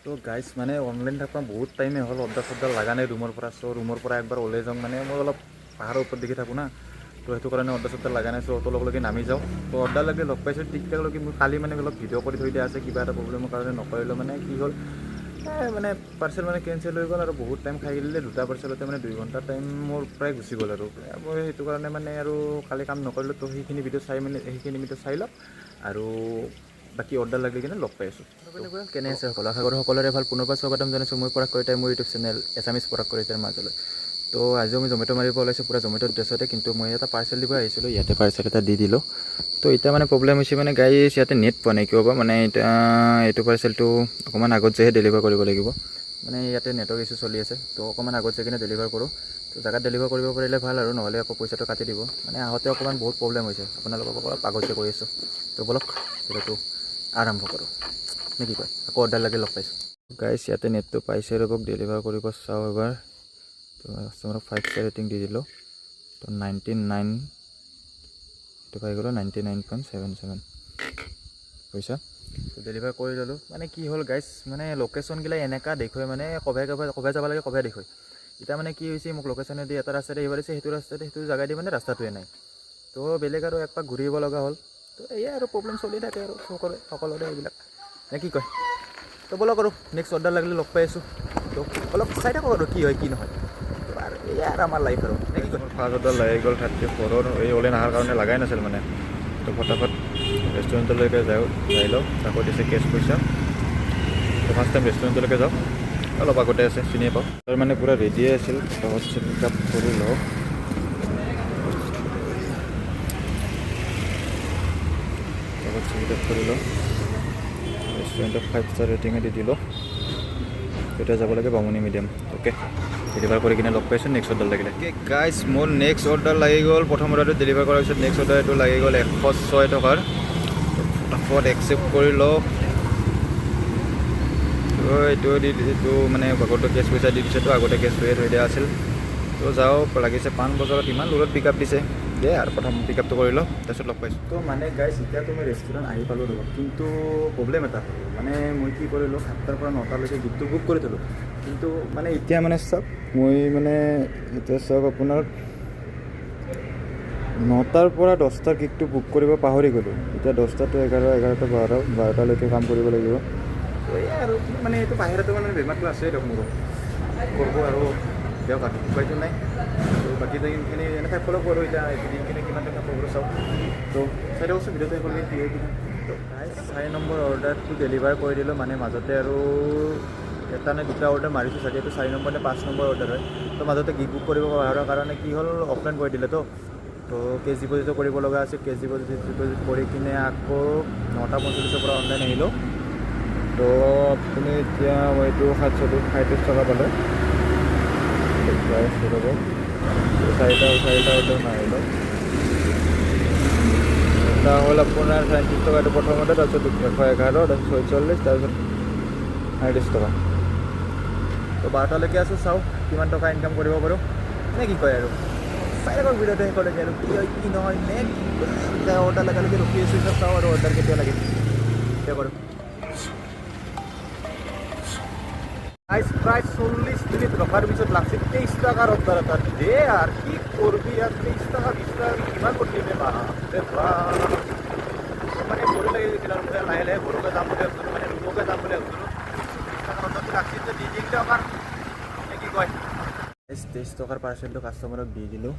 তো গাইজ, মানে অনলাইন থাকবা বহুত টাইমে হ'ল, অৰ্ডাৰ চৰ্ডাৰ লগা নাই ৰুমৰ পৰা। চ' ৰুমৰ পৰা একবাৰ ওলাই যাওঁ। মানে মই অলপ পাহাৰৰ ওপৰত দেখি থাকোঁ না, তো সেইটো কাৰণে অৰ্ডাৰ চৰ্ডাৰ লগা নাই। চ' তললৈকে নামি যাওঁ। তো অৰ্ডাৰ লাগিলে লগ পাইছোঁ। তেতিয়ালৈকে মোৰ কালি মানে অলপ ভিডিঅ' কৰি থৈ দিয়া আছে, কিবা এটা প্ৰব্লেমৰ কাৰণে নকৰিলোঁ। মানে কি হ'ল, এই মানে পাৰ্চেল মানে কেঞ্চেল হৈ গ'ল আৰু বহুত টাইম খাই দিলে। দুটা পাৰ্চেলতে মানে 2 ঘণ্টা টাইম মোৰ প্ৰায় গুচি গ'ল আৰু মই সেইটো কাৰণে মানে আৰু কালি কাম নকৰিলোঁ। তো সেইখিনি ভিডিঅ' চাই, মানে সেইখিনি ভিডিঅ' চাই লওক আৰু বাকী অৰ্ডাৰ লাগিলে কিনে লগ পাই আছোঁ। কেনে আছে সকলো? আশা কৰোঁ সকলোৰে ভাল। পুনৰবাৰ স্বাগতম জনাইছোঁ মই পৰাগ কলিতাই মোৰ ইউটিউব চেনেল এছামিছ পৰাগ কলিতাৰ মাজলৈ। তো আজিও মই জমেট' মাৰিব ওলাইছোঁ, পূৰা জমেট'ৰ ড্ৰেছতে। কিন্তু মই এটা পাৰ্চেল দিব আহিছিলোঁ, ইয়াতে পাৰ্চেল এটা দি দিলোঁ। তো এতিয়া মানে প্ৰব্লেম হৈছে, মানে গাইজ, ইয়াতে নেট পোৱা নাই। কিয় বা? মানে এতিয়া এইটো পাৰ্চেলটো অকণমান আগত যাইহে ডেলিভাৰ কৰিব লাগিব। মানে ইয়াতে নেটৱৰ্ক ইছ্যু চলি আছে। তো অকণমান আগত যাই কিনে ডেলিভাৰ কৰোঁ। তো জেগাত ডেলিভাৰ কৰিব পাৰিলে ভাল আৰু নহ'লে আকৌ পইচাটো কাটি দিব। মানে আহোঁতে অকণমান বহুত প্ৰব্লেম হৈছে। আপোনালোকক অলপ আগত যে কৈ আছোঁ। তো ব'লক, ভিডিঅ'টো আৰম্ভ কৰোঁ নে কি কয়? আকৌ অৰ্ডাৰ লাগে লগ পাইছোঁ। গাইজ, ইয়াতে নেটটো পাইছে, ৰ'বক, ডেলিভাৰ কৰিব চাওঁ এবাৰ। তো কাষ্টমাৰক 5 ষ্টাৰ ৰেটিং দি দিলোঁ। তো 99 এইটো পাই গ'লোঁ, 99.77 পইচা। তো ডেলিভাৰ কৰি ল'লোঁ। মানে কি হ'ল গাইজ, মানে লোকেশ্যনগিলা এনেকুৱা দেখুৱাই, মানে কভাই কভাই কভাই যাব লাগে, কভাই দেখুৱাই। এতিয়া মানে কি হৈছে, মোক লোকেশ্যনেদি এটা ৰাস্তাতে আহিব দিছে, সেইটো ৰাস্তাতে, সেইটো জেগাদি মানে ৰাস্তাটোৱে নাই। তো বেলেগ আৰু একপাক ঘূৰিব লগা হ'ল। তো এয়াই আৰু প্ৰব্লেম চলি থাকে আৰু সকলোৰে সকলোৰে এইবিলাক নে কি কয়? তো ব'লক আৰু নেক্সট অৰ্ডাৰ লাগিলে লগ পাই আছোঁ। তো অলপ চাই থাকক আৰু কি হয় কি নহয়। তো আৰু এয়াই আৰু আমাৰ লাইফ আৰু নে কি কয়? ফাৰ্ষ্ট অৰ্ডাৰ লাগি গ'ল 34ৰ। এই অনলাইন অহাৰ কাৰণে লগাই নাছিল। মানে তো ফটাফট ৰেষ্টুৰেণ্টলৈকে যাওঁ, যাই লওঁ। আকৌ দিছে কেছ পইচা। তো ফাৰ্ষ্ট টাইম ৰেষ্টুৰেণ্টলৈকে যাওঁ। অলপ আগতে আছে, চিনিয়ে পাওঁ। তাৰ মানে পূৰা ৰেডিয়ে আছিল। ফটাফট পিক আপ কৰি লওঁ। ফটাফট পিক আপ কৰি লওঁ। ৰেষ্টুৰেণ্টত 5 ষ্টাৰ ৰেটিঙে দি দিলোঁ। এতিয়া যাব লাগে বামুণী মিডিয়াম। অ'কে, ডেলিভাৰ কৰি কিনে লগ পাইছোঁ নেক্সট অৰ্ডাৰ লাগিলে। গাইজ, মোৰ নেক্সট অৰ্ডাৰ লাগি গ'ল। প্ৰথম অৰ্ডাৰটো ডেলিভাৰ কৰাৰ পিছত নেক্সট অৰ্ডাৰ এইটো লাগি গ'ল 106 টকাৰ। ফটাফট একচেপ্ট কৰি লওঁ। তো এইটো দি, এইটো মানে আগতে কেছ পইচা দি দিছে। তো আগতে কেছ লৈয়ে থৈ দিয়া আছিল। তো যাওঁ, লাগিছে পাণ বজাৰত। ইমান দূৰত পিক আপ দিছে দে আৰু প্ৰথম পিক আপটো কৰি লওঁ, তাৰপিছত লগ পাইছোঁ। তো মানে গাইজ, এতিয়া তুমি ৰেষ্টুৰেণ্ট আহি পালোঁ ৰ'ব, কিন্তু প্ৰব্লেম এটা হ'ল। মানে মই কি কৰিলোঁ, 7টাৰ পৰা 9টালৈকে গিগটো বুক কৰি থ'লোঁ। কিন্তু মানে এতিয়া মানে চাওক, মই মানে এতিয়া চাওক, আপোনাৰ 9টাৰ পৰা 10টাৰ গিগটো বুক কৰিব পাহৰি গ'লোঁ। এতিয়া 10টাটো 11, 11টা 12, 12টালৈকে কাম কৰিব লাগিব। তো এয়াই আৰু মানে এইটো বাহিৰতো মানে বেমাৰটো আছে দিয়ক মোৰো, কৰিব আৰু দিয়ক আৰু উপায়টো নাই। তো বাকী দিনখিনি এনে থাকিব লাগিব আৰু এতিয়া এইটো দিনখিনি কিমান টাইম থাকিব পাৰোঁ চাওঁ। তো চাই থাকোঁচোন ভিডিঅ'টো শেষলৈকে কি হয় কি নহয়। তো গাইজ, 4 নম্বৰ অৰ্ডাৰটো ডেলিভাৰ কৰি দিলোঁ। মানে মাজতে আৰু এটা নে দুটা অৰ্ডাৰ মাৰিছোঁ চাগে। এইটো 4 নম্বৰ নে 5 নম্বৰ অৰ্ডাৰ হয়। তো মাজতে গিগ বুক কৰিব পাহৰাৰ কাৰণে কি হ'ল, অফলাইন কৰি দিলে। তো তো কেছ ডিপ'জিটো কৰিব লগা আছিল। কেছ ডিপ'জিট কৰি কিনে আকৌ 9টা 45ৰ পৰা অনলাইন আহিলোঁ। তো আপুনি এতিয়া মই এইটো 737 টকা পালোঁ। ৰ'ব, চাৰিটা চাৰিটা অৰ্ডাৰ মাৰিলোঁ। এটা হ'ল আপোনাৰ 37 টকা, এইটো প্ৰথমতে, তাৰপিছত 111, তাৰপিছত 46, তাৰপিছত 37 টকা। তো 12টালৈকে আছোঁ, চাওঁ কিমান টকা ইনকাম কৰিব পাৰোঁ নে কি কয়? আৰু চাই থাকক ভিডিঅ'টো শেষলৈকে আৰু কি হয় কি নহয় নে কি কয়? এতিয়া অৰ্ডাৰ লগালৈকে ৰখি আছোঁ। এতিয়া চাওঁ আৰু অৰ্ডাৰ কেতিয়া লাগে। এতিয়া কৰোঁ। গাইজ, প্ৰায় 40 মিনিট ৰখাৰ পিছত লাগছে 23 টকাৰ অৰ্ডাৰ এটা। দে আৰু কি কৰবি আৰু, 23 টকা, 20 টকা কিমান কৰি দিবি? বাপৰে বাপ, মানে বৰিং লাগি গৈছিল আৰু মই লাহে লাহে ঘৰকে যাম বুলি ভাবিছিলোঁ, মানে ৰুমকে যাম বুলি ভাবিছিলোঁ। 23 টকাৰ অৰ্ডাৰটো লাগছে যে দি দিম দিয়ক আৰু নে কি কয়? 23 টকাৰ পাৰ্চেলটো কাষ্টমাৰক দি দিলোঁ।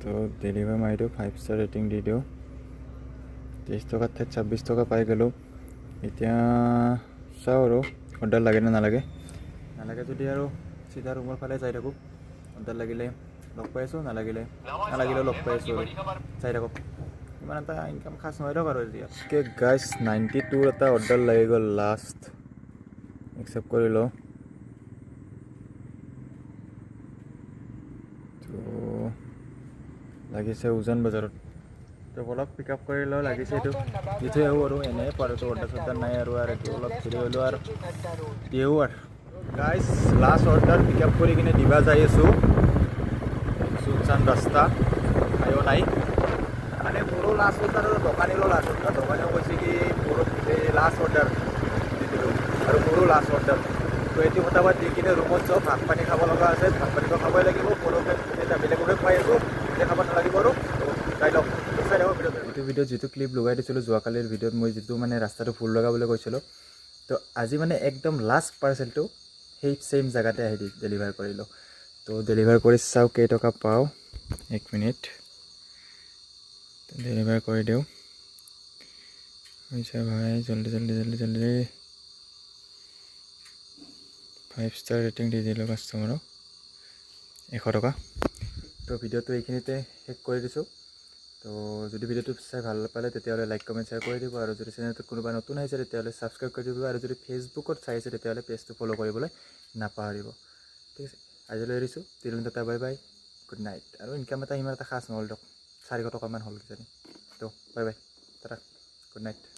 তো ডেলিভাৰ মাৰি দিওঁ, 5 ষ্টাৰ ৰেটিং দি দিওঁ। 23 টকাৰ ঠাইত 26 টকা পাই গ'লোঁ। এতিয়া চাওঁ আৰু অৰ্ডাৰ লাগে নে নালাগে। নালাগে যদি আৰু চিধা ৰুমৰ ফালে যাই থাকোঁ। অৰ্ডাৰ লাগিলে লগ পাই আছোঁ, নালাগিলে নালাগিলেও লগ পাই আছোঁ। আৰু চাই থাকক, ইমান এটা ইনকাম খাচ নহয় দিয়ক আৰু এতিয়া। অ'কে গাইজ, 92ৰ এটা অৰ্ডাৰ লাগি গ'ল লাষ্ট। একচেপ্ট কৰি লওঁ। তো লাগিছে উজান বজাৰত। তো বলক, পিক আপ কৰি লওঁ। লাগিছে এইটো, দি থৈ আহোঁ আৰু এনেই পাৰোঁ। অৰ্ডাৰ চৰ্ডাৰ নাই আৰু আৰু এইটো অলপ দেৰি হ'লেও আৰু দিওঁ আৰু। গাইজ, লাষ্ট অৰ্ডাৰ পিক আপ কৰি কিনে দিবা যাই আছোঁ। চুনচান ৰাস্তা, ঠাইও নাই। মানে মোৰো লাষ্ট অৰ্ডাৰ আৰু দোকানীৰো লাষ্ট অৰ্ডাৰ। দোকানীও কৈছে কি মোৰো লাষ্ট অৰ্ডাৰ দি দিলোঁ। আৰু মোৰো লাষ্ট অৰ্ডাৰ। তো এইটো ফটাফট দি কিনে ৰুমত যাওঁ। ভাত পানী খাব লগা আছে, ভাত পানীটো খাবই লাগিব। পৰহি এতিয়া বেলেগকে খুৱাই আছোঁ, এতিয়া খাব নালাগিব আৰু। তো যাই লওক, চাই থাকক ভিডিঅ'টো। এইটো ভিডিঅ'ত যিটো ক্লিপ লগাই দিছিলোঁ, যোৱাকালিৰ ভিডিঅ'ত মই যিটো মানে ৰাস্তাটো ভুল লগা বুলি কৈছিলোঁ, তো আজি মানে একদম লাষ্ট পাৰ্চেলটো সেই ছেইম জেগাতে আহি ডেলিভাৰ কৰিলোঁ। তো ডেলিভাৰ কৰি চাওঁ কেইটকা পাওঁ। এক মিনিট, ডেলিভাৰ কৰি দিওঁ। হৈছে ভাই, জল্দি জল্দি জল্দি জল্দি। 5 ষ্টাৰ ৰেটিং দি দিলোঁ কাষ্টমাৰক। 100 টকা। তো ভিডিঅ'টো এইখিনিতে শেষ কৰি দিছোঁ। তো যদি ভিডিঅ'টো চাই ভাল পালে, তেতিয়াহ'লে লাইক, কমেণ্ট, শ্বেয়াৰ কৰি দিব আৰু যদি চেনেলটোত কোনোবা নতুন আহিছে, তেতিয়াহ'লে ছাবস্ক্ৰাইব কৰি দিব আৰু যদি ফেচবুকত চাই আছে, তেতিয়াহ'লে পেজটো ফ'ল' কৰিবলৈ নাপাহৰিব। ঠিক আছে, আজিলৈ এৰিছোঁ। Till tata, bye bye, good night. আৰু ইনকাম এটা সিমান এটা খাচ নহ'ল দিয়ক, 400 টকামান হ'ল কিজানি। তো bye bye, tata, good night.